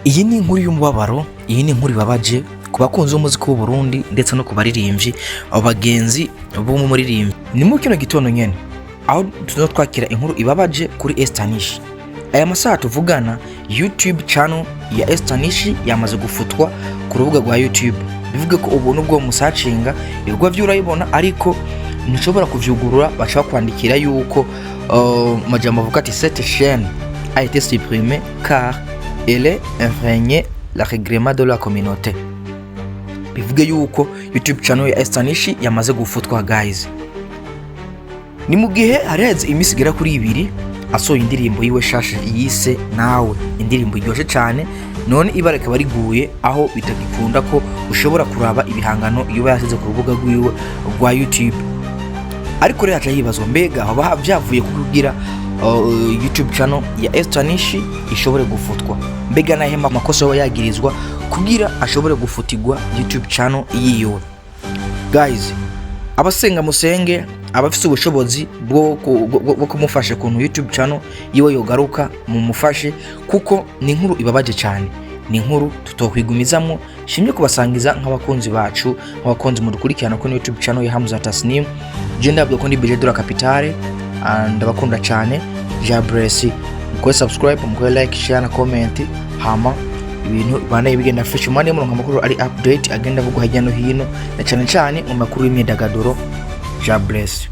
Iyi ni inkuru y'umubabaro, iyi ni inkuru ibabaje ku bakunzi b'umuziki w'u Burundi ndetse no ku baririmbyi, abo bagenzi b'umuririmbyi. Ni muri kino gitondo nyene aho tuza twakira inkuru ibabaje kuri Esther Nish. Aya masaha tuvugana, YouTube channel ya Esther Nish yamaze gufutwa ku rubuga rwa YouTube. Bivuge ko ubu nubwo musacinga ibikorwa vyo urayibona, ariko ntushobora kuvyugurura, baca bakwandikira yuko majambo avuga ati: "Cette chaîne a été supprimée car elle enfreignait la règlement de la communauté." Bivuge yuko YouTube channel ya Esther Nish yamaze gufutwa, guys. Ni mu gihe hari haheze iminsi igera kuri 2 asohoye indirimbo yiwe shasha yise Nawe, indirimbo iryoshe cyane. None ibara rikaba riguye aho bitagikunda ko ushobora kuraba ibihangano iyo yasize ku rubuga rwiwe rwa YouTube. Ariko rero haca hibazwa: mbega hoba vyavuye ku kugira YouTube channel ya Esther Nish ishobore gufutwa? Mbega nahe makosa yoba yagirizwa kugira ashobore gufutirwa YouTube channel yiwe? Guys, abasenga musenge, abafise ubushobozi bwo kumufasha ukuntu YouTube channel yiwe yogaruka, mumufashe, kuko ni inkuru ibabaje cyane, ni inkuru tutokwigumizamwo. Shimye kubasangiza nk'abakunzi bacu, nk'abakunzi mudukurikirana kuri YouTube channel ya Hamza Tasnim. Je ndabwo ko ndi Bije de la Capitale, ndabakunda cyane. Ja bless, mukore subscribe, mukore like, share na comment, hama ibintu banaye bigenda fresh. Mwanya muronka amakuru ari update agenda avugwa hirya no hino, na cyane cyane mu makuru y'imyidagaduro. Ja bless.